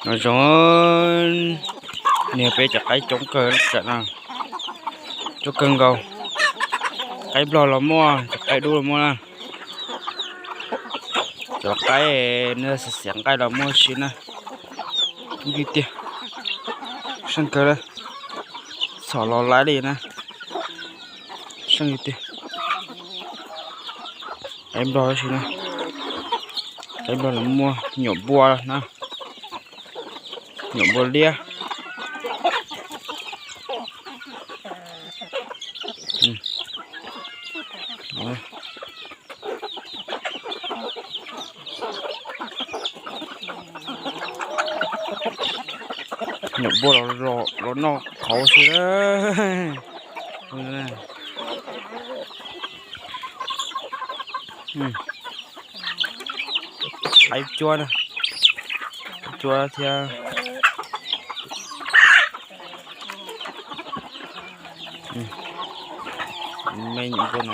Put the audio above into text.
Nyob zoo, niag peb cov qaib coob kawg tam no, coob kawg nkaus. Qaib nplog los muaj, cov qaib dub los muaj na. Cov qaib, xiav xiav nqaij los muaj si na. Ub tiag tiag, seej kawg na. Txhom los laib li na. Seej li tiag. Qaib nplog si na. Qaib nplog los muaj, nyuam npua na. Nyuam npua liab. Nyuam npua los noj qhauv xwb. Qaib cuab na, cuab thiab. Me nyuam npua no.